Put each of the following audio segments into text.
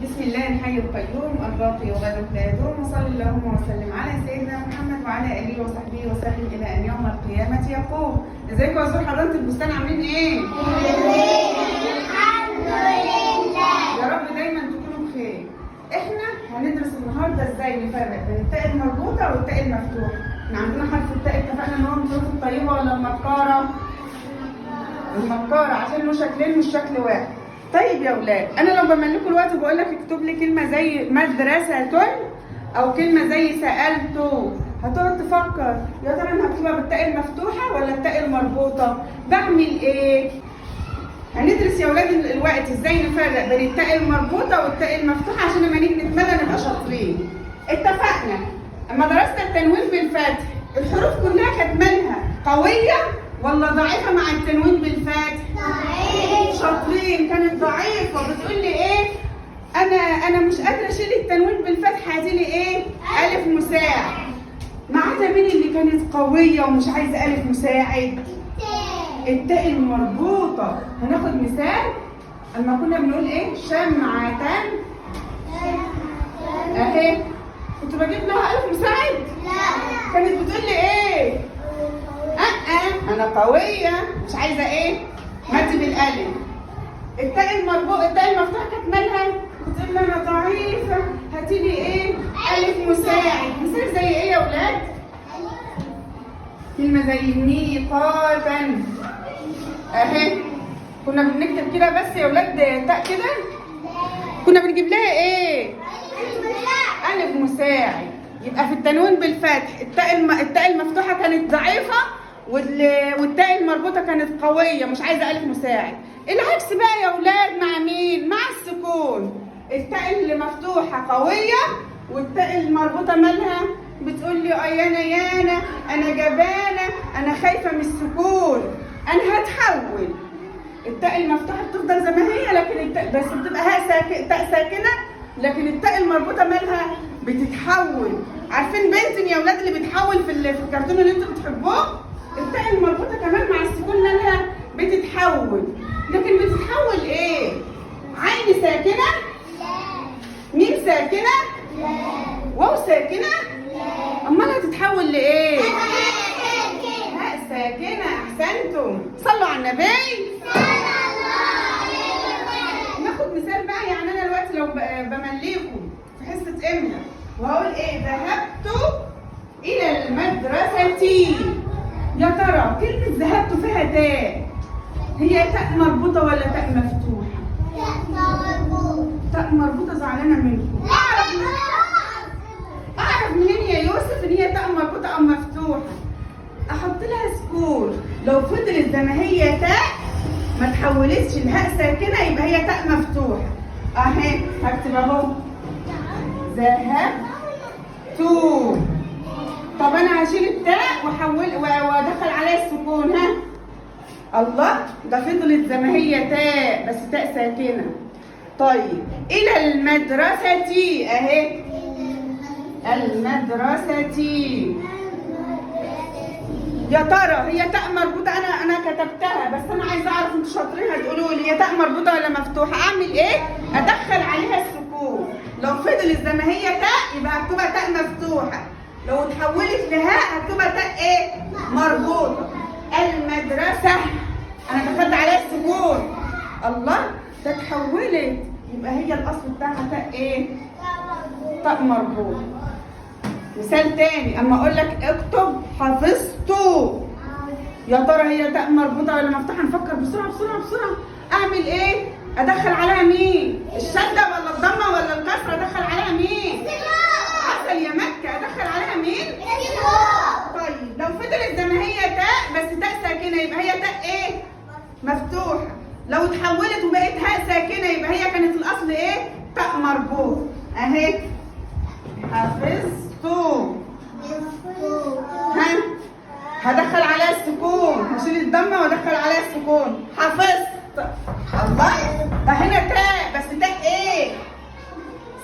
بسم الله الحي القيوم الباقي وغيره لا يدوم، وصلى اللهم وسلم على سيدنا محمد وعلى اله وصحبه وسلم الى ان يوم القيامة يقوم. ازيكم يا زهور حضانة البستان، عاملين ايه؟ الحمد لله. يا رب دايما تكونوا بخير. احنا هندرس النهارده ازاي نفرق بين التاء المربوطه والتاء المفتوحة. احنا عندنا حرف التاء، اتفقنا ان هو من الحروف الطيبة ولا المكاره؟ المكاره، عشان له شكلين مش شكل واحد. طيب يا اولاد، انا لو بملكوا الوقت وبقول لك اكتب لي كلمة زي مدرسه او كلمة زي سالته، هتقعد تفكر يا ترى انا هكتبها بالتاء المفتوحة ولا التاء المربوطه؟ بعمل ايه؟ هندرس يا اولاد الوقت ازاي نفرق بين التاء المربوطه والتاء المفتوحة عشان لما نيجي نتملى نبقى شاطرين. اتفقنا اما درسنا التنوين بالفتح الحروف كلها كانت مالها قوية ولا ضعيفة مع التنوين بالفتح؟ ضعيف. شاطرين، كانت ضعيفة. بتقول لي ايه؟ انا مش قادرة اشيل التنوين بالفتح، هاتي لي ايه؟ الف مساعد. ما عدا مين اللي كانت قوية ومش عايزه الف مساعد؟ التاء المربوطة. هناخد مثال. اما كنا بنقول ايه؟ شمعة اهي، كنت بجيب لها الف مساعد؟ لا. كانت بتقول لي ايه؟ انا قوية مش عايزة ايه؟ مد بالالف. التاء المربوطة، التاء المفتوحة كانت مالها؟ بتقول لي انا ضعيفة، هاتي لي ايه؟ الف مساعد. مثال زي ايه يا اولاد؟ كلمة زي ميقاتا اهي، كنا بنكتب كده بس يا ولاد تاء كده، كنا بنجيب لها ايه؟ الف مساعد. يبقى في التنوين بالفتح التاء المفتوحة كانت ضعيفة والتاء المربوطه كانت قوية مش عايزه الف مساعد. العكس بقى يا ولاد مع مين؟ مع السكون. التاء اللي مفتوحة قوية والتاء المربوطه مالها؟ بتقول لي ايانا يانا انا جبانه، انا خايفة من السكون، انا هتحول. التاء المفتوحة بتفضل زي ما هي، لكن التاء بس بتبقى هاء ساكنة، تاء ساكنة، لكن التاء المربوطه مالها؟ بتتحول. عارفين بنتن يا ولاد اللي بيتحول في الكرتون اللي انتوا بتحبوه؟ التاء المربوطه كمان مع السكون مالها؟ بتتحول. لكن بتتحول ايه؟ عين ساكنة؟ ميم ساكنة؟ واو ساكنة؟ امال هتتحول لايه؟ هاء ساكنة. احسنتم، صلوا على النبي. ناخد مثال بقى. يعني انا دلوقتي لو بمليكم في حصة املا وهقول ايه؟ ذهبت الى المدرسة. يا ترى كلمة ذهبت فيها تاء، هي تاء مربوطة ولا تاء مفتوحة؟ تاء مربوطة. زعلانة منكم. اعرف منين يا يوسف ان هي تاء مربوطة او مفتوحة؟ احط لها سكون. لو فضلت زي ما هي تاء ما تحولتش لهاء ساكنة يبقى هي تاء مفتوحة. اهي هكتب اهو ذهبت. طب انا هشيل التاء واحول وادخل عليها السكون. ها الله، ده فضلت زي ما هي تاء بس تاء ساكنة. طيب الى المدرسة اهي، المدرسة. يا ترى هي تاء مربوطة؟ انا كتبتها بس انا عايزه اعرف انتوا شاطرين هتقولوا لي هي تاء مربوطة ولا مفتوحة. اعمل ايه؟ ادخل عليها السكون. لو فضلت زي ما هي تاء يبقى هكتبها تاء مفتوحة، لو اتحولت لهاء هكتبها تاء ايه؟ مربوطة. المدرسة انا دخلت عليها السكون، الله ده اتحولت، يبقى هي الاصل بتاعها تاء ايه؟ تاء مربوطة. مثال تاني، اما اقول لك اكتب حفظته، يا ترى هي تاء مربوطة ولا مفتوحة؟ نفكر بسرعة بسرعة بسرعة. اعمل ايه؟ ادخل عليها مين؟ الشدة ولا الضمة ولا الكسرة؟ ادخل عليها مين؟ عسل يا مكة. ادخل عليها مين؟ طيب لو فضلت زي ما هي تاء بس تاء ساكنة يبقى هي تاء ايه؟ مفتوحة. لو اتحولت وبقت هاء ساكنة يبقى هي كانت الاصل ايه؟ تاء مربوطة. اهي حفظته. ها هدخل عليها السكون، هشيل الضمة وادخل عليها السكون. حفظت. الله، ده هنا تاء بس تاء ايه؟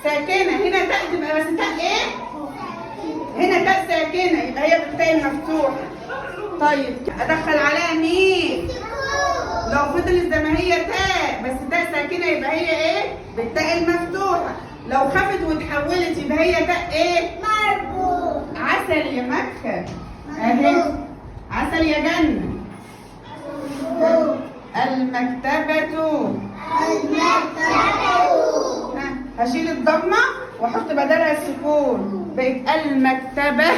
ساكنة. هنا تاء تبقى بس تاء ايه؟ هنا تاء تاء ساكنة يبقى هي بالتاء المفتوحة. طيب ادخل عليها مين؟ لو فضلت زي ما هي تاء بس تاء ساكنة يبقى هي ايه؟ بالتاء المفتوحة. لو خفت واتحولت يبقى هي تاء ايه؟ مربوط. عسل يا مكة اهي، عسل يا جنة. المكتبة. المكتبة. ها، هشيل الضمة واحط بدلها السكون، بقت المكتبة.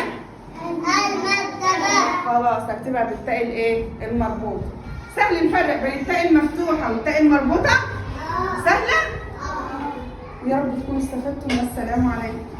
المكتبة. خلاص هكتبها بالتاء الايه؟ المربوطة. سهل نفرق بين التاء المفتوحة والتاء المربوطة؟ سهلة؟ يا رب تكونوا استفدتم، والسلام عليكم.